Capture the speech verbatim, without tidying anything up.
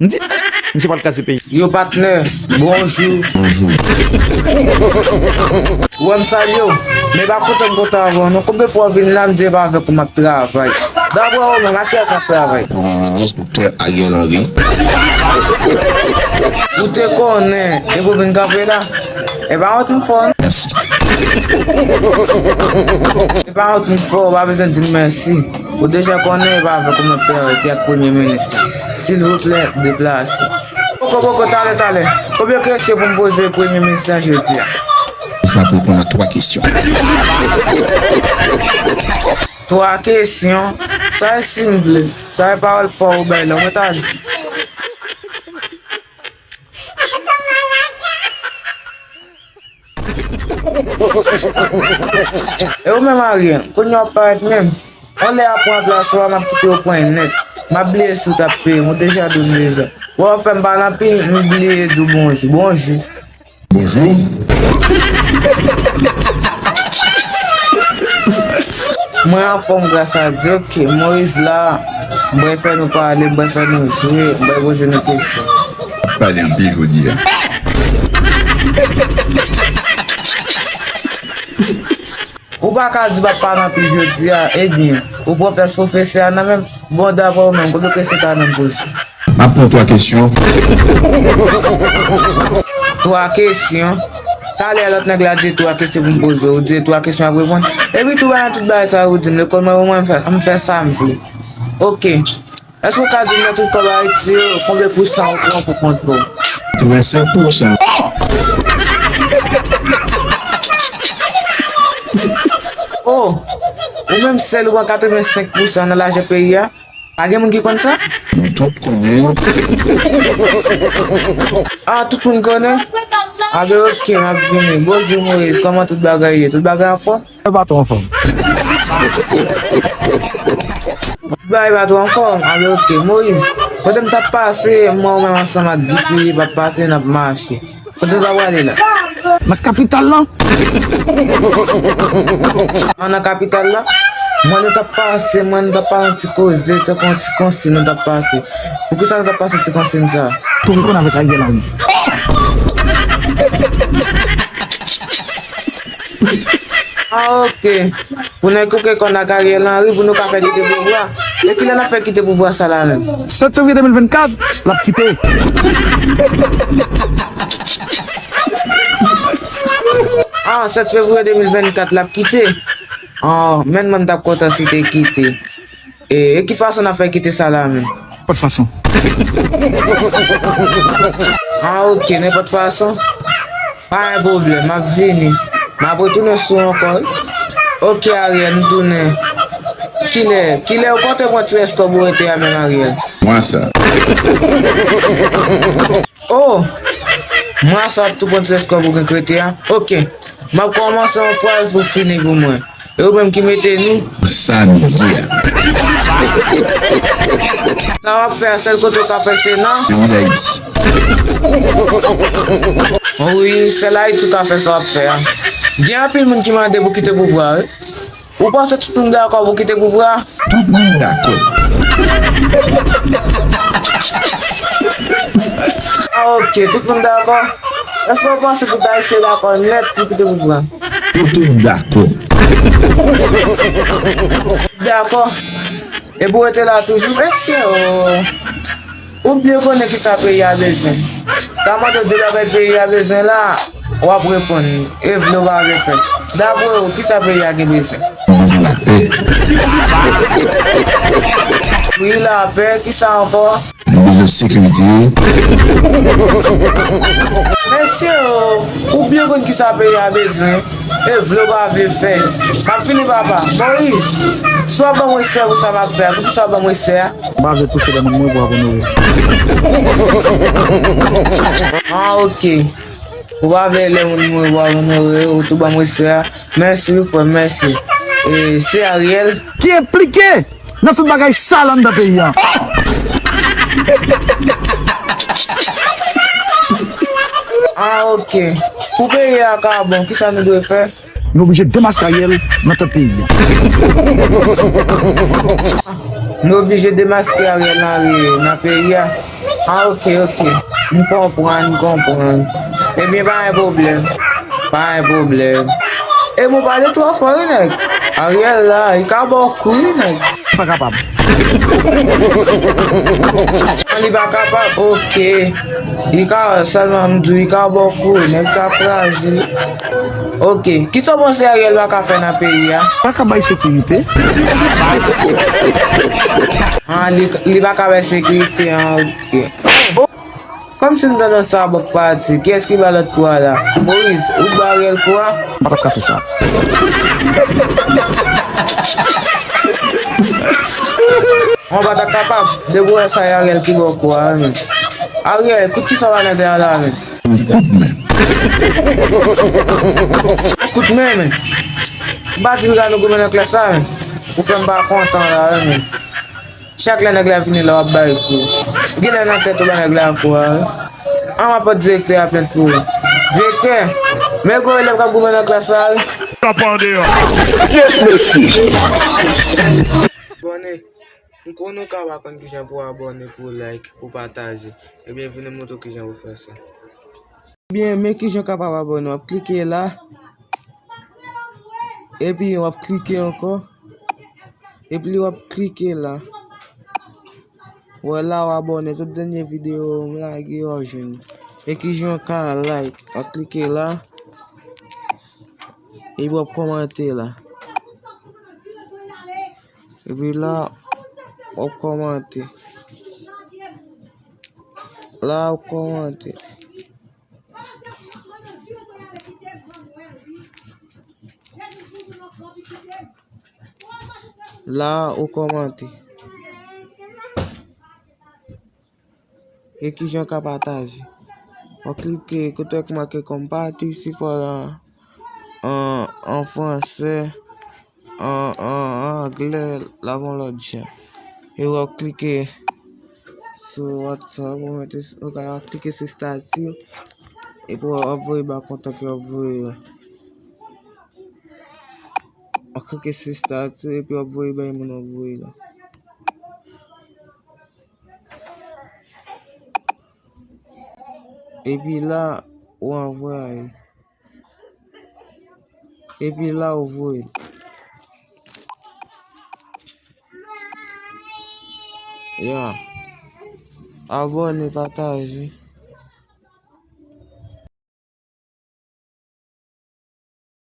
M di, misye pral kraze peyi. Yo, patnè, bonjou. Bonjou. Ou wè m salye w, men pa kontan m kontan avè w non. Konbyen fwa w vin la, m di e pa avèk ou m ap travay. Dabò ou menm, achte sa travay. Doktè Ariel Henry. Ou te konnen, epi w vin kanpe la. E pa wont m fè w non. Mèsi. E pa wont m fè w, ou pa bezwen di m mèsi. Ou deja konnen e pa avèk ou m ap travay, se ak premye minis la. Silvouplè, deplase. Poko, poko, talè, talè. Konbyen kesyon pou m poze premye minis la jodi a? Sa pou reponn a twa kesyon. Twa kesyon? Sa e si m vle. Sa e pawòl pa w ou bay la, mwen talè. E ou menm Ariel, kounye a w ap parèt menm. Yon lè a pran plas ou a, m ap kite w pran nèt. M ap bliye si w t ap peye m, ou deja di m deza. Ou wè w fè m pale anpil, m bliye di w bonjou. Bonjou. Bonjou. Mwen anfòm gras a Dye. Ok, Moyiz la, m pral fè nou pale, m pral fè nou jwe, m pral poze nou kesyon. Pale anpil jodi a. Ou pa ka di w ap pale anpil jodi a, ebyen, ou pran plas pwofesè a nan men m. Bon, dabò ou menm, konbyen kesyon w ta renmen m poze? M ap pran twa kesyon. Twa kesyon? Talè lòt nèg la di twa kesyon pou m poze, ou di twa kesyon ap reponn. Epi tou, nan tout bagay sa yo ou di m, lekòl mwen, mwen, m fè, m fè sa m vle. Ok. Èske w ka di m nan tout kòb Ayiti yo, konbyen pousan ou pran pou kont pa w? Katrevensenk pousan. Oh! Ou menm sèl ou pran katrevensenk pousan nan lajan peyi a? Pa gen moun ki konn sa? Nou tout konnen. Ah, tout moun konnen? Anben, ok, m ap vini. Bonjou, Moyiz. Kòman tout bagay ye? Tout bagay anfòm? Yo pa twò anfòm. Bagay pa twò anfòm. Anben, ok. Moyiz, kote m t ap pase, mwen ou menm ansanm ak Guy Philippe ap pase, n ap mache. Kote w ta prale la? Nan kapital lan. An nan kapital la? Mwen nou t ap pase, mwen nou t ap pale yon ti koze, tankou yon ti konsi nou t ap pase. Poukisa nou t ap pase ti konsi sa? Pou rekonn avèk Ariel Henry. Ah, ok. Pou nèg koke kòn ak Ariel Henry, pou nou ka fè kite pouvwa. E kilè n ap fè kite pouvwa sa la menm? Sèt fevriye de mil vennkat, l ap kite. Ah, sèt fevriye de mil vennkat, l ap kite. Ah, menm mwen m t ap kontan si te kite. E, e ki fason n ap fè kite sa la menm? Nenpòt fason. Ah, ok, nenpòt fason. Pa gen pwoblèm, m ap vini. M ap retounen sou ou ankò, wi. Ok, Ariel, m tounen. Kilè, kilè ou konte pran ti rès kòb ou rete a menm, Ariel? Mwa sa. Oh! Mwa sa w ap tou pran ti rès kòb ou gen k rete a? Ok. M ap kòmanse yon fraz pou fini pou mwen. E ou menm ki mete nou? Sa nou ye a. Sa w ap fè a, sèl kote w ka fè se nan peyi Dayiti. Wi, sèl Ayiti w ka fè sa w ap fè a. Gen anpil moun ki mande pou kite pouvwa, wi. Ou panse tout moun dakò pou kite pouvwa a? Tout moun dakò. Ah, ok, tout moun dakò. Èske w panse tout Ayisyen dakò nèt pou kite pouvwa a? Yo tout dakò. Dakò. E pou rete la toujou, mesye, oh. Ou byen konnen kisa peyi a bezwen. Sa mande w de bagay peyi a bezwen la, w ap reponn, e vle w pa vle fè. Dapre w, kisa peyi a gen bezwen? Nou bezwen lapè. Wi, lapè, kisa ankò? Nou bezwen sekirite. Mesye, oh, ou byen konn kisa peyi a bezwen. E vle w pa vle fè. M ap fini, papa. Moyiz, si w ap ban m respè pou sa m ap fè a, poukisa w ap ban m respè a? M pa vle touche dènonm mwen pou ap onore. Ah, ok. Ou pa vle lè moun mouri pou ap onore, ou tou ban m respè a. Mèsi wi, frè m, mèsi. E, se Ariel. Ki enplike nan tout bagay sal anndan peyi a. Ah, ok. Pou peyi a ka bon, kisa nou dwe fè? Nou oblije demaske Ariel nan tèt peyi a. Nou oblije demaske Ariel Henry nan peyi a. Ah, ok, ok. M konprann, m konprann. Ebyen, pa gen pwoblèm. Pa gen pwoblèm. E mwen pale twò fò, wi, nèg. Ariel la, li ka ba w kou, wi, nèg. Pa kapab. Li pa kapab, ok. Li ka, sèlman m di w, li ka ba w kou, nèg sa frajil. Ok, kisa w panse Ariel pa ka fè nan peyi a? Pa ka bay sekirite. Ah, li, li pa ka bay sekirite, ah, ok. Kòmsi m tande sa bòk pati, kiyès ki ba lòt kou a la? Moïse, ou ba Ariel kou a? M pa t ap ka fè sa. Mwen pa t ap kapab. Depi w wè sa, e Ariel ki ba w kou a, wi, men. Ariel, kout kisa w ba nèg la la, men. Kout men, men. M pa di piga nou goumen nan klas la, men. Ou fè m pa kontan la, wi, men. Chak lè nèg la vini la, w ap ba l kou. Genlè nan tèt ou ba nèg la kou a, wi. An, m ap pote direktè a plent pou ou. Direktè, men gwo elèv k ap goumen nan klas la, wi. Tap andeyò. Yes, mesye. Abòne. M konnen w ka pa konn kijan pou w abòne, pou w like, pou w pataje. Ebyen, vin m montre w kijan pou w fè sa. Ebyen, men kijan w kapab abòne. W ap klike la. Epi w ap klike ankò. Epi w ap klike la. Wè la, w abòne. Tout dènye videyo m lage, w ap jwenn. E kijan w ka like. W ap klike la. Epi w ap kòmante la. Epi la, w ap kòmante. La, w ap kòmante. La, ou kòmante. E kijan w ka pataje? W ap klike kote k make kòm patisipan an, an, an fransè, an, an, an anglè, l ap yon lòt jan. E w ap klike sou WhatsApp, ou mete, ou ka klike sou estati, epi w ap voye ba kontak yo, w ap voye yo. W ap klike sou estati, epi w ap voye bay moun w ap voye la. Epi la, ou anvwaye. Epi la, ou voye. Ya. Abòne, pataje.